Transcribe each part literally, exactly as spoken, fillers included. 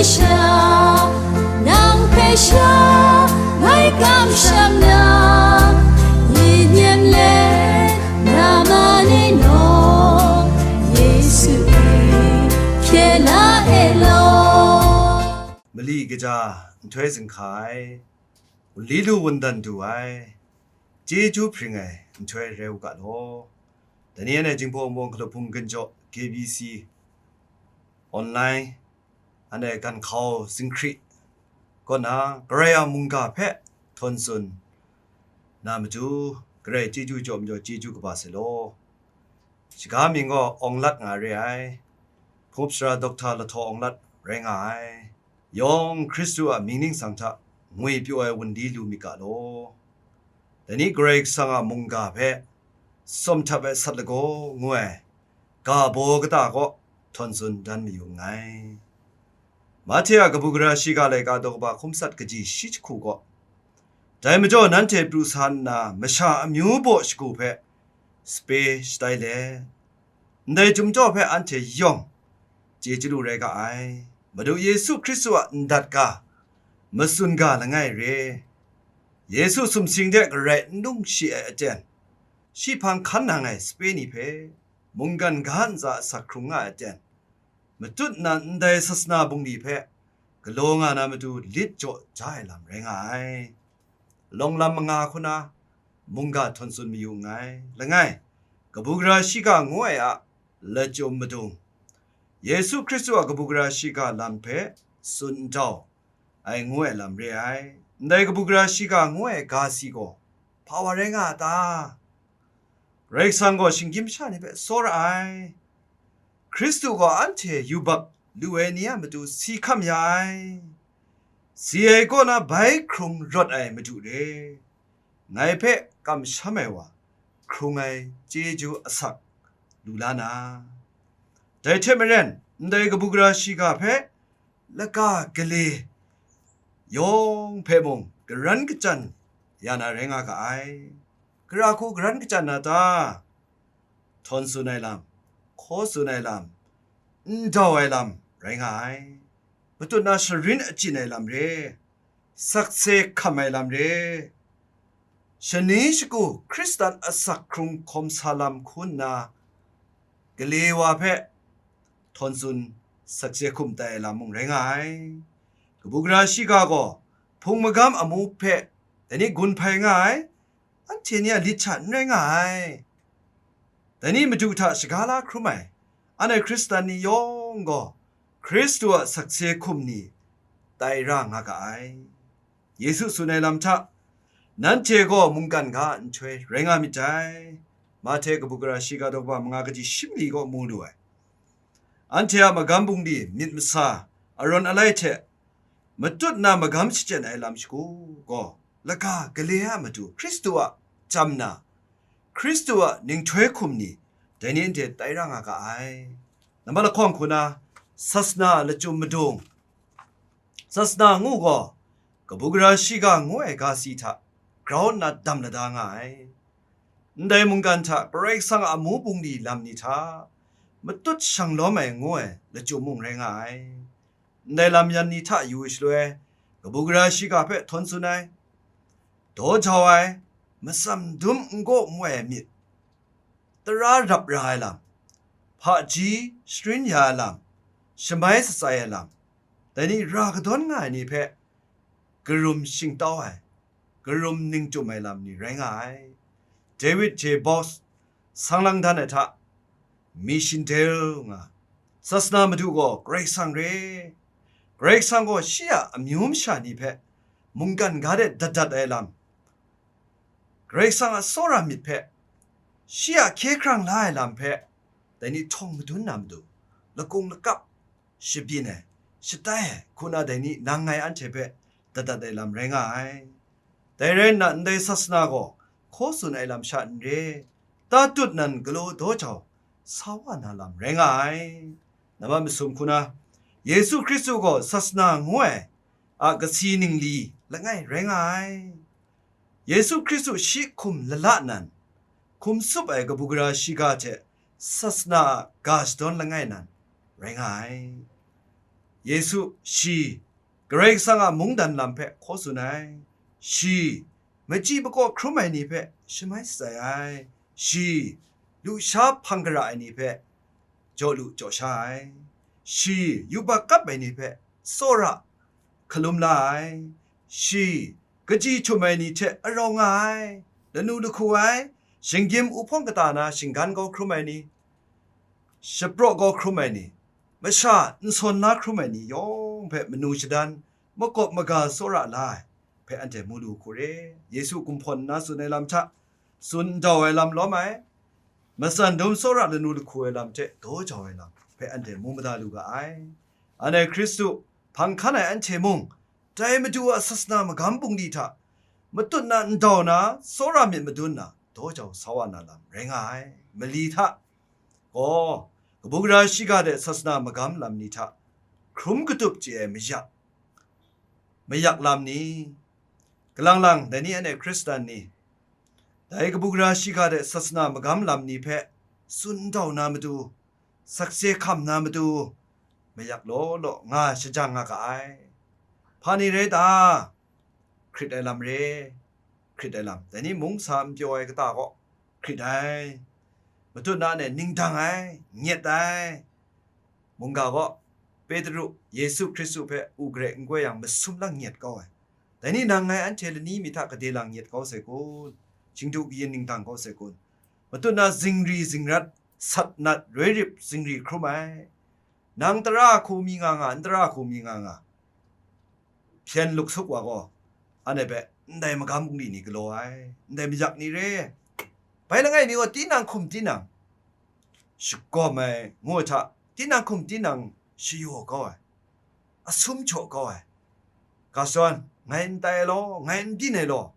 sha, nang hpe sha, ngai kamsham na, yin yen le, na ma ni naw, Yesu e, hkye la e law. Mali kaja nhtoi zinghka ai, wunli lu wundan du ai, chyeju hpring ai nhtoi rai u ga law. Dai ni anhte Jinghpaw Wunpawng Hkalup Hpung Gun Jaw K B C online, anhte ganhkau zinghkri kaw na, Karai a mungga hpe htawn tsun na matu, Karai chyeju jaw majaw chyeju kaba sai law. Shaga mying gaw Awng Lat nga re ai, hpungup sara Dokta Lahtaw Awng Lat rai nga ai. Yawng Hkristu a mying ningsang hta ngwipyaw ai wunli lu myit ga law. Dai ni Karai Kasang a mungga hpe tsawm htap ai sat lagaw ngu ai ga baw kata kaw htawn tsun dan mayu nngai. Mahte a kabu gara shiga laika daw kaba hkum sat kaji shi jahku gaw, dai majaw nanhte pru sa nna masha amyu baw shagu hpe sape shatai let, ndai chyum jaw hpe anhte yawng chye chyalu rai ga ai. Madu Yesu Hkristu a ndat ga, matsun ga langai re. Yesu sumsing de garai n lung shi ai aten, shi hpang hkan nang ai sape ni hpe, mungkan ga ntsa asak hkrung nga ai aten, matut nna ndai sasana bungli hpe galaw nga na matu lit jaw ja ai lam rai nga ai. Lawng lam manga hku na mungga htawn tsun mayu nngai. Langai, kabu gara shiga ngu ai a lachyum madung, Yesu Hkristu a kabu gara shiga lam hpe tsun n jau ai ngu ai lam re ai. Ndai kabu gara shiga ngu ai ga si gaw hpa wa rai nga a ta? Karai Kasang gaw shinggyim masha ni hpe tsawra ai. Hkristu gaw anhte yubak lu ai ni a matu si hkam ya ai. Si ai kaw na bai hkrung rawt ai Madu re, ngai hpe kamsham ai wa hkrung ai chyeju asak lu la na. Dai hte maren, ndai kabu gara shiga hpe laka gale yawng hpe mung garan kachyan ya na rai nga ga ai. Gara hku garan kachyan na ta? Htawn tsun ai lam, hkaw tsun ai lam, n dau ai lam rai nga ai. Matut na sharin achyin ai lam re, sakse hkam ai lam re, shani shagu Hkristan asak hkrung hkawm sa lam hku nna gale wa hpe htawn tsun sakse hkum tai ai lam mung rai nga ai. Kabu gara shiga gaw hpung magam amu hpe dai ni gun hpai nga ai, anhte ni a lit sha n rai nga ai. Dai ni Madu hta shaga la hkrum ai, anhte Hkristan ni yawng gaw Hkristu a sakse hkum ni tai ra nga ga ai. Yesu tsun ai lam hta, nanhte gaw mungkan ga a nhtoi rai nga myit dai. Mahte kabu gara shiga daw kaba manga kaji shi mali gaw mu lu ai. Anhte a magam bungli myit masa, arawn alai hte matut na magam shachyen ai lam shagu gaw, laga gale a matu Hkristu a jam na, Hkristu a ninghtoi hkum ni, dai ni anhte tai ra nga ga ai. Nambat lahkawng hku na, sasana lachyum madung, sasana ngu gaw, kabu gara shiga ngu ai ga si hta grau nna dam lada nga ai. Ndai mungkan hta Karai Kasang a amu bungli lam ni hta matut shang lawm ai ngu ai lachyum mung rai nga ai. Ndai lam yan ni hta yu ai shaloi, kabu gara shiga hpe htawn tsun ai, daw jau ai, matsam dum n gaw mu ai myit, tara rap ra ai lam, hpaji sharin ya ai lam, shamai shatsai ai lam, dai ni ra kadawn nga ai ni hpe karum shingtau ai, karum ningchyum ai lam ni rai nga ai. David J. Boss, sang lang dan ai hta, Mission Dale nga, sasana madu gaw Karai Kasang re. Karai Kasang gaw shi a amyu masha ni hpe mungkan ga de dat dat ai lam, Karai Kasang a tsawra myit hpe, shi a hkye hkrang la ai lam hpe, dai ni htawng madun na matu, lakung lakap shabyin ai, shatai ai, hku na dai ni nang ngai anhte hpe dat dat ai lam rai nga ai. Dai rai nna, ndai sasana gaw hkaw tsun ai lam sha n re, tatut nan galaw daw jau sa wa na lam rai nga ai. Nambat masum hku na, Yesu Hkristu gaw sasana ngu ai a kasi ningli langai rai nga ai. Yesu Hkristu shi hkum lala nan, hkum tsup ai kabu gara shiga hte sasana a ga shadawn langai nan rai nga ai. Yesu, shi, Karai Kasang a mungdan lam hpe hkaw tsun ai, shi, machyi makaw hkrum ai ni hpe shamai shatsai ai, shi, lusha hpang gara ai ni hpe jaw lu jaw sha ai, shi, yubak kap ai ni hpe tsawra hkalum la ai, shi, kaji htum ai ni hte arau nga ai, lanu lahku ai, shinggyim uhpawng kata na shinggan kau hkrum ai ni, shapraw kau hkrum ai ni, masha nsawn na hkrum ai ni yawng hpe manu shadan, makawp maga tsawra la ai hpe anhte mu lu hku re. Yesu gumhpawn nna tsun ai lam hta, tsun ndau ai lam lawm ai, matsan dum tsawra lanu lahku ai lam hte daw jau ai lam hpe anhte mu mada lu ga ai. Anhte Hkristu hpang hkan ai anhte mung, dai Madu a sasana magam bungli hta matut na ndau na, tsawra myit madun na, daw jau sa wa na lam rai nga ai. Mali hta gaw, kabu gara shiga de sasana magam lam ni hta hkrum katup chye ai mayak, mayak lam ni, kalang lang dai ni anhte Hkristan ni, dai kabu gara shiga de sasana magam lam ni hpe tsun ndau na matu, sakse hkam na matu, mayak law law nga shajang nga ga ai. Hpa ni rai ta? Hkrit ai lam re, hkrit ai lam. Dai ni mung sa n pyaw ai kata gaw hkrit ai. Matut na e ningdang ai, nyet ai. Mungga gaw, Petru, Yesu Hkristu hpe u gare n goi yang masum lang nyet kau ai. Dai ni nang ngai anhte lani mi hta gade lang nyet kau sai kun? Shingdu kayin ningdang kau sai kun? Matut na zingri zingrat, sat nat, roi rip zingri hkrum ai. Nang tara hku mi nga nga, n tara hku mi nga nga, hpyen luksuk wa gaw, anhte hpe ndai magam bungli ni galaw ai, ndai mayak ni re. Bai langai mi gaw tinang hkum tinang shagawm ai ngu ai hta, tinang hkum tinang shayaw kau ai, asum htaw kau ai, ga shawn, ngai n tai ai law, ngai n byin ai law,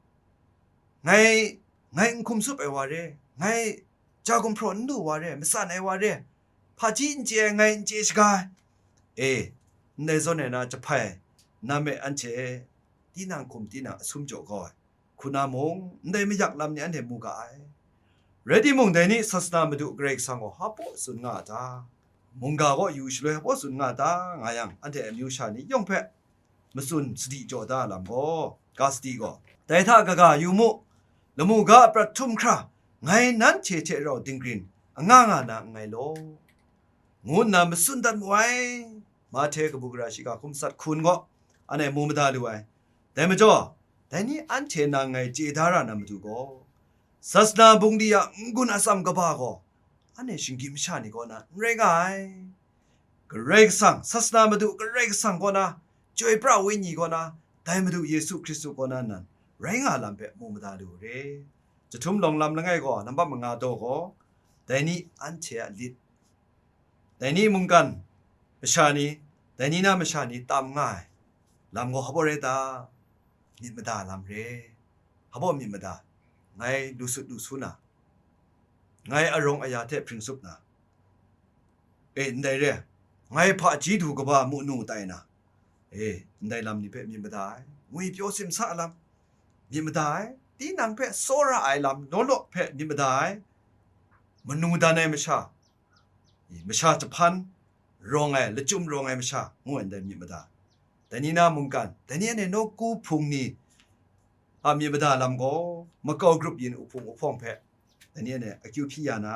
ngai, ngai n hkum sup ai wa re, ngai ja gumhpraw n lu wa re, matsan ai wa re, hpaji n chye ai, ngai n chye shaga ai. E, ndai zawn e na jahpai, nam e anhte, tinang hkum tinang asum jaw kau ai, hku na mung, ndai mayak lam ni anhte mu ga ai. Rai timung, dai ni sasana Madu Karai Kasang gaw hpa baw tsun nga a ta? Mungga gaw yu shaloi hpa baw tsun nga a ta? Nga yang, anhte amyu sha ni yawng hpe matsun sadi jaw da lam gaw, ga sadi gaw, dai hta kaga, yu mu, lamu ga a prat htum hkra, ngai nanhte hte rau dinggrin anga nga na nngai law, ngu nna matsun dat mu ai. Mahte kabu gara shiga hkum sat hkun gaw, anhte mu mada lu ai. Dai majaw, dai ni anhte nang ngai chye da ra na matu gaw, sasana bungli a n-gun atsam kaba gaw, anhte shinggyim masha ni kaw na n rai nga ai. Karai Kasang, sasana Madu Karai Kasang kaw na, Chyoi pra Wenyi kaw na, dai Madu Yesu Hkristu kaw na nan rai nga lam hpe mu mada lu re. Jahtum lawng lam langai gaw, nambat manga daw gaw, dai ni anhte a lit, dai ni mungkan masha ni, dai ni na masha ni tam nga ai lam gaw hpa baw rai ta? Myit mada lam re. Hpa baw myit mada? Ngai lu sut lu su na, ngai arawng aya hte hpring sup na, e, ndai re, ngai hpaji du kaba mu nu tai na, e, ndai lam ni hpe myit mada ai. Ngwi pyaw simsa lam myit mada ai. Tinang hpe tsawra ai lam law law hpe myit mada ai. Manu dan ai masha, e, masha jahpan rawng ai, lachyum rawng ai masha, ngu ai ndai myit mada. Dai ni na mungkan, dai ni anhte nawku hpung ni a myit mada lam gaw, makau grup yin uhpung uhpawng hpe dai ni anhte akyu hpyi ya na,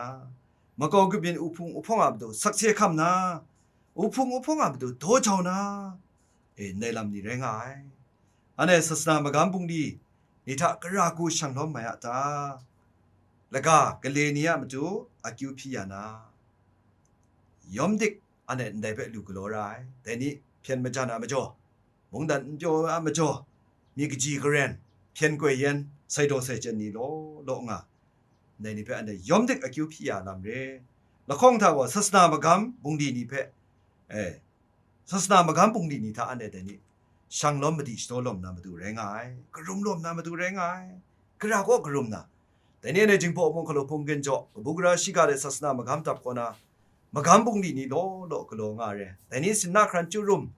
makau grup yin uhpung uhpawng a matu sakse hkam na, uhpung uhpawng a matu daw jau na, e, ndai lam ni rai nga ai. Anhte sasana magam bungli ni hta gara hku shang lawm mai a ta? Laga gale ni a matu akyu hpyi ya na, yawm dik anhte ndai hpe lu galaw ra ai. Dai ni hpyen majan a majaw, mungdan n pyaw ai a majaw, myit kaji karen, hpyen koi yen, sai daw sai chyen ni law law nga, ndai ni hpe anhte yawm dik akyu hpyi ya lam re. Lahkawng hta gaw, sasana magam bungli ni hpe, e, sasana magam bungli ni hta anhte dai ni shang lawm madi shadaw lawm na matu rai nga ai, karum lawm na matu rai nga ai. Gara gaw karum na, dai ni anhte Jinghpaw Mung Hkalu Hpung Ginjaw, kabu gara shiga de sasana magam dap kaw na, magam bungli ni law law galaw nga re. Dai ni sinna hkran chyu rum,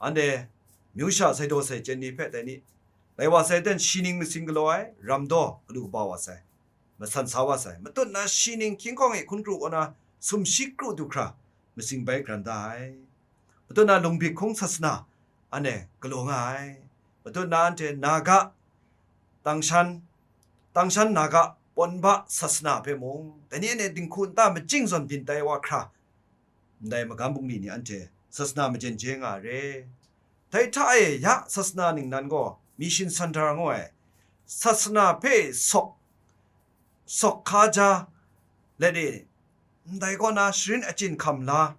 anhte myu sha sai daw sai chyen ni hpe dai ni lai wa sai ten, shi ning masin galaw ai, ram daw galu kaba wa sai, masan sa wa sai, matut na shi ning hkying hkawng e hkun kru kaw na, sumshi kru du hkra, masin bai gran da ai. Matut na Lungbik hkung sasana anhte galaw nga ai. Matut na anhte Naga, Tangshan, Tangshan Naga, Ponba sasana hpe mung, dai ni anhte dinghku nta majing zawn byin tai wa hkra, ndai magam bungli ni anhte sasana majen je nga re. Dai hta e ya sasana ningnan gaw Mission Center ngu ai sasana hpe sawk, sawk hka ja let e, ndai kaw na sharin achyin hkam la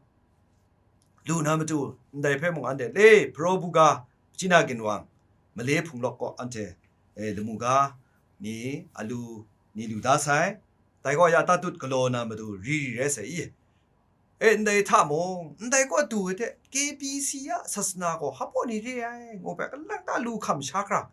lu na matu, ndai hpe mung anhte le Paro Buga, Pachina Ginwang, Male Hpung Lawk kaw anhte, e, lamu ga ni, alu ni lu da sai. Dai gaw ya tatut galaw na matu ri ri rai sai i. E, ndai hta mung, ndai kaw du ai hte K B C a sasana gaw hpa ni re ai, ngu hpe kalang ta lu hkam sha hkra,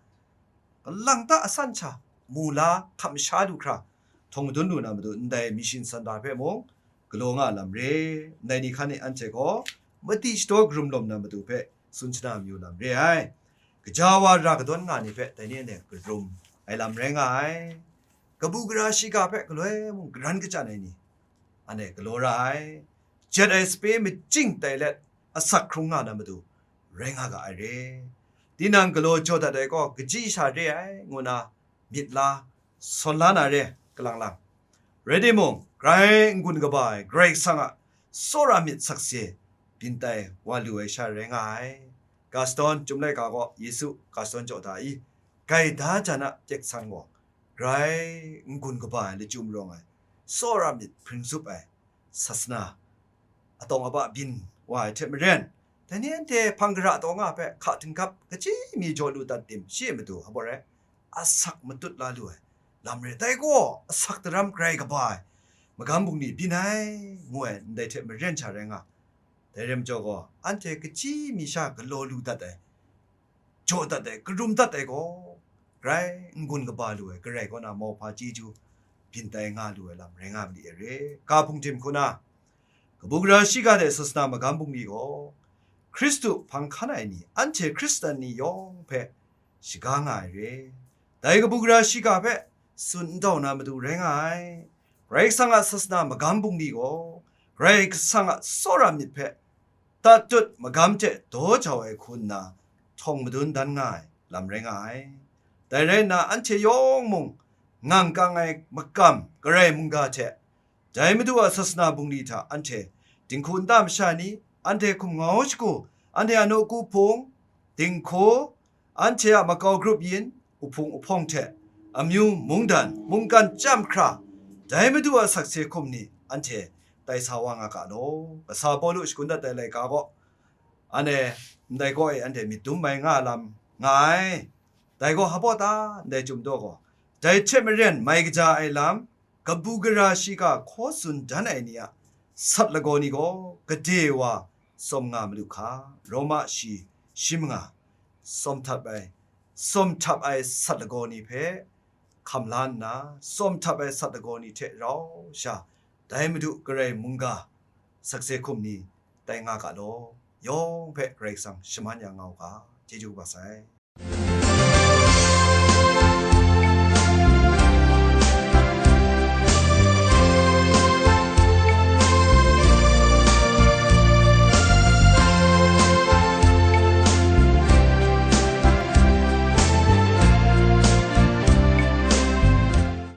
kalang ta asan sha, mu la hkam sha lu hkra, htawng madun lu na matu ndai Mission Center hpe mung galaw nga lam re. Ndai ni hkan e anhte gaw madi shadaw karum lawm na matu hpe tsun shana mayu lam re ai. Gaja wa ra kadawn nga ni hpe dai ni anhte karum ai lam rai nga ai. Kabu gara shiga hpe galoi mung garan kachyan ai ni, anhte galaw ra ai. Jet ai sape majing tai let asak hkrung nga na matu rai nga ga ai re. Tinang galaw jaw dat ai gaw kaji sha re ai, ngu na myit la, sawn la na re, kalang lang. Rai timung, grai n-gun kaba ai Karai Kasang a tsawra myit sakse byin tai wa lu ai sha rai nga ai. Gaston, Chyum Laika gaw Yesu Gaston jaw da i, gaida jan a pyek san gaw, grai n-gun kaba ai lachyum rawng ai, tsawra myit hpring zup ai, sasana atawng aba byin wa ai hte maren, dai ni anhte hpang gara taw nga hpe hka htingkap kaji mi jaw lu dat tim, shi a matu hpa rai, asak matut la lu ai lam re. Dai gaw asak daram grai kaba ai magam bungli byin ai, ngu ai ndai hte maren sha rai nga. Dai rai majaw gaw, anhte kaji mi sha galaw lu dat ai, jaw dat ai, karum dat ai gaw, grai n-gun kaba lu ai Karai kaw na mauhpa chyeju byin tai nga lu ai lam rai nga ma li ai re. Ga hpung tim hku na, kabu gara shiga hte sasana magam bungli gaw, Hkristu hpang hkan ai ni, anhte Hkristan ni yawng hpe shaga nga ai re. Dai kabu gara shiga hpe tsun n dau na matu rai nga ai. Karai Kasang a sasana magam bungli gaw, Karai Kasang a tsawra myit hpe tatut magam hte daw jau ai hku nna htawng madun dan nga ai lam rai nga ai. Dai rai nna, anhte yawng mung ngang kang ai makam Karai mungga hte, dai Madu a sasana bungli hta anhte dinghku nta masha ni, anhte hkum ngau shagu, anhte a nawku hpung, dinghku, anhte a makau grup yin, uhpung uhpawng hte, amyu mungdan, mungkan chyam hkra, dai Madu a sakse hkum ni anhte tai sa wa nga ga law. Kasa Pawlu shagun dat ai laika gaw, anhte ndai kaw e anhte myit dum mai nga lam nga ai. Dai gaw hpa ta ndai Chyum daw gaw, dai hte maren mai kaja ai lam, kabu gara shiga hkaw tsun dan ai ni a sat lagaw ni gaw gade wa tsawm nga malu hka. Roma shi, shi manga, tsawm htap ai, tsawm htap ai sat lagaw ni hpe hkam la nna, tsawm htap ai sat lagaw ni hte rau sha, dai Madu Karai mungga sakse hkum ni tai nga ga law. Yawng hpe Karai Kasang shaman ya nga u ga, chyeju kaba sai.